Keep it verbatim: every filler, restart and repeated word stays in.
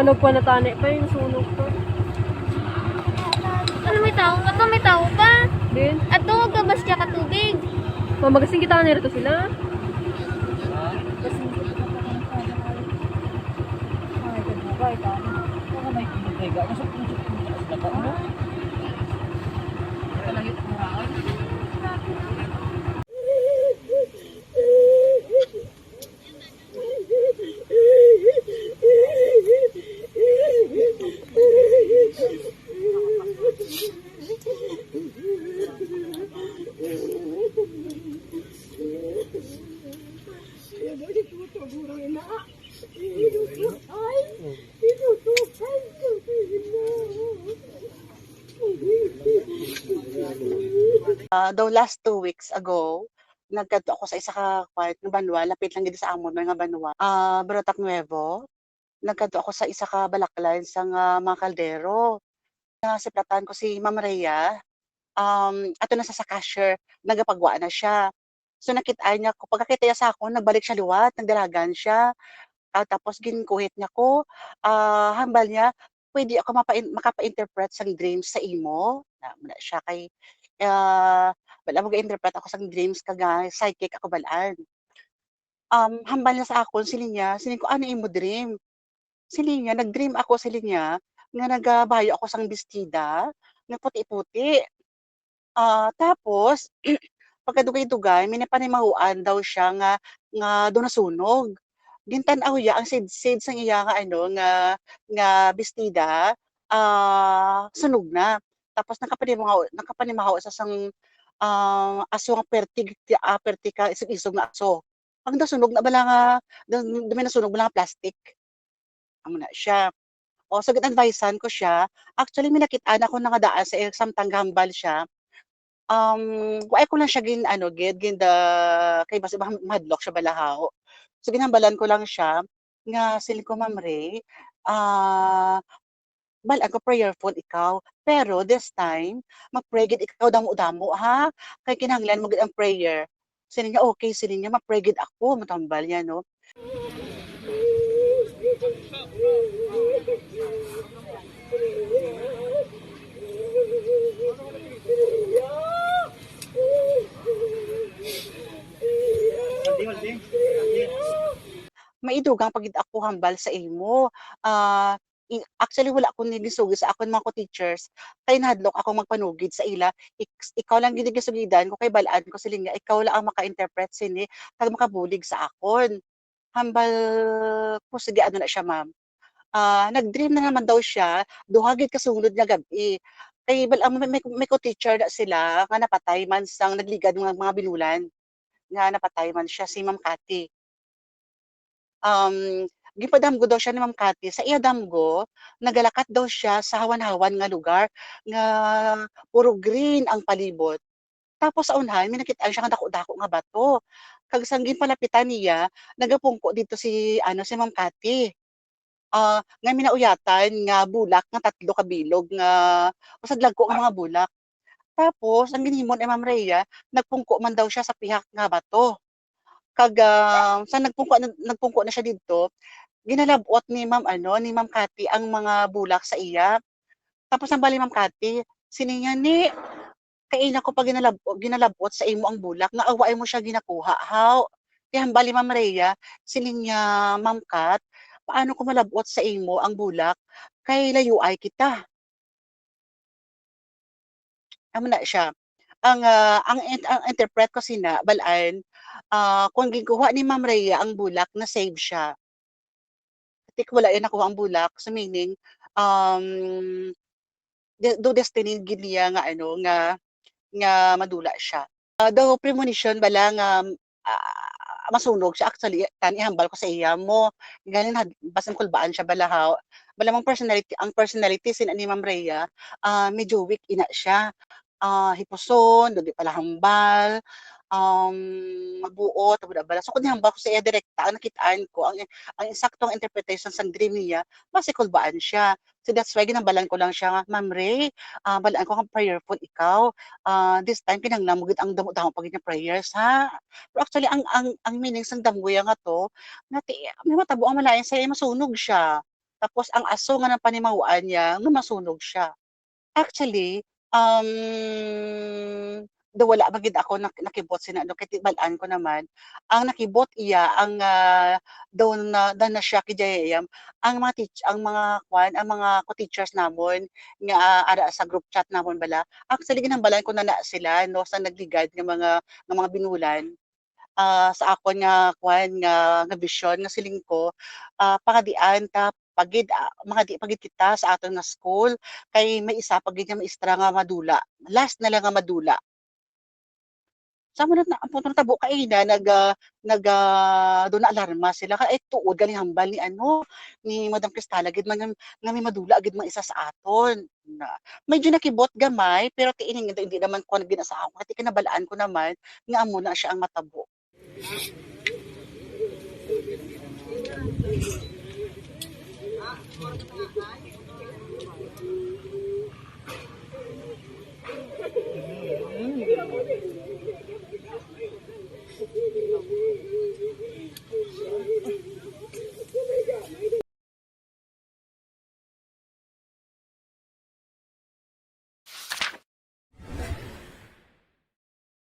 Nagkuha na tani pa yung sunog to. Ano may tao? Ato may tao pa. Din? Ato, gabas siya ka tubig. Mamagasin kita na ito sila. Ah, daw last two weeks ago, nagkadto ako sa isa ka, kuwan, nga banwa, lapit lang gid sa amon, may nga banwa. Ah, Barotac Nuevo. Nagkadto ako sa isa ka balaklan sa nga mga kaldero. Nasiplatan ko si Ma'am Rhea, um, ato na sa, sa cashier, nagapagwa na siya. So, nakit-an niya ko, pagkakita niya sa akon, nagbalik siya liwat, nagdalagan siya. Ah, tapos ginkuhit niya ko, ah, hambal niya, "Pwede ako mapa-in-, makapa-interpret sang dreams sa imo?" Na, na siya kay, ah, wala, mag-interpret ako sang dreams kag, ah, psychic ako balaan. Um, hambal niya sa akon, siling niya, siling ko, "Ano imo dream?" Siling niya, "Nag-dream ako," siling niya, "nga nagabayo ako sang bestida nga puti-puti." Ah, tapos, pagkadugay-dugay, may napanimahoan daw siya nga, nga daw nasunog. Gintan-aw niya ang sidsid sang iya nga, ano, nga, nga bestida, ah, sunog na. Tapos nakapanimaho, nakapanimaho sa sang, ah, aso nga perti, ah, perti ka isog-isog nga aso. Ang nasunog na bala nga, dam-, dami nasunog bala nga plastic. Amo na siya. O, so gin-advisean ko siya. Actually, may nakit-an ako na nga daan sa iya, samtang gahambal siya. Um, wa ko lang siya gin-, ano, gid, gin-, da-, kay basi ma-, mahadlok siya bala haw. So, ginhambalan ko lang siya nga, siling ko, "Ma'am Ray, ah, bal-an ko prayerful ikaw, pero this time, mag-pray gid ikaw damo-damo, ha? Kay kinahanglan mo gid ang prayer." Siling niya, "Okay," siling niya, "ma-pray gid ako," matambal niya, no? Maidugang pa gid ako hambal sa imo. Ah, i-, actually, wala ko ni gisugid sa akon mga co-teachers, kay nahadlok akong magpanugid sa ila. Ik-, ikaw lang gid gisugidan ko, kay bal-an ko, siling niya, ikaw lang ang maka-interpret sini kag makabulig sa akon. Hambal ko, sige, ano na siya, ma'am. Ah, nag-dream na naman daw siya, duha gid ka sunod nga gab-i. Kay bal-, ang may, may, may co-teacher na sila nga napatay man sang nagligad mga, mga binulan, nga napatay man siya, si Ma'am Cathy. Um, gipadamgo daw siya ni Ma'am Cathy. Sa iya damgo, nagalakat daw siya sa hawan-hawan nga lugar nga puro green ang palibot. Tapos sa unhan, may nakit-an siya nga dako-dako nga bato. Kag sang ginpalapitan niya, nagapungko didto si, ano, si Ma'am Cathy. Ah, nga may nauyatan nga bulak nga tatlo ka bilog nga, basta dagko nga mga bulak. Tapos, ang ginhimo ni Ma'am Rhea, nagpungko man daw siya sa pihak nga bato. Kag, ah, sa nagpungko na, nagpungko na siya didto, ginalab-ot ni Ma'am, ano, ni Ma'am Cathy ang mga bulak sa iya. Tapos ang bali, Ma'am Cathy, sining niya, "Ni, kaina ko pa ginalab-, ginalab-ot sa imo ang bulak, nga awa mo siya ginakuha, haw?" Kay hambal ni Ma'am Rhea, siling niya, "Ma'am Cat, paano ko malab-ot sa imo ang bulak? Kay layo ay kita." Amo na siya. Ang, ah, ang in-, ang interpret ko sina, bal-an, ah, kung ginkuha ni Ma'am Rhea ang bulak, na-save siya. Tik, wala niya nakuha ang bulak. So, meaning, um, de-, do destiny gid niya nga, ano, nga, nga madula siya. Ah, daw premonition bala nga, ah, masunog siya. Actually, tan ihambal ko sa iya mo. Ganin had-, basin kulbaan siya bala, ha. Bala mang personality, ang personality sin ni Ma'am Rhea, ah, medyo weak ina siya. Ah, hipuson, dili pala hambal, um, mabuot, wala bala. So, kung ihambal ko sa iya direkta, ang nakit-an ko, ang, ang insakto nga interpretation sang dream niya, basi kulbaan siya. So, that's why ginhambalan ko lang siya nga, "Ma'am Ray, ah, balaan ko nga prayerful ikaw. Ah, this time, kinahanglan mo gid ang damo-damo pa gid nga prayers, ha?" Pero actually, ang, ang, ang meaning sang damgo ya nga to, nga ti-, may matabo ang malain sa iya, masunog siya. Tapos ang aso nga napanimaw-an niya nga masunog siya. Actually, um, daw wala man gid ako nak-, nakibot sina, ano, kay tibal-an ko naman. Ang nakibot iya, ang, ah, daw na, daw na siya kay J I M, ang mga teach-, ang mga kwan, ang mga co-teachers namon nga, ah, ara sa group chat namon bala. Actually, ginhambalan ko na na sila, no, sa nagligad nga mga, nga mga binulan. Ah, sa akon nga kwan, nga, nga vision, nga siling ko, ah, pangadian ta pagid, ah, mangadi pagid kita sa aton nga school, kay may isa pagid nga maestra nga madula. Last na lang nga madula. Sa mo na, ang punto natabo kaina, nag, ah, nag, ah, daw naalarma sila, kay, ay, tuod gali hambal ni, ano, ni Madam Cristala gid man nga, nga may madula gid man isa sa aton. Na, medyo nakibot gamay, pero ti ini nga hindi naman ko ginasahan ko, kay kinabalaan ko naman nga amo na siya ang matabo.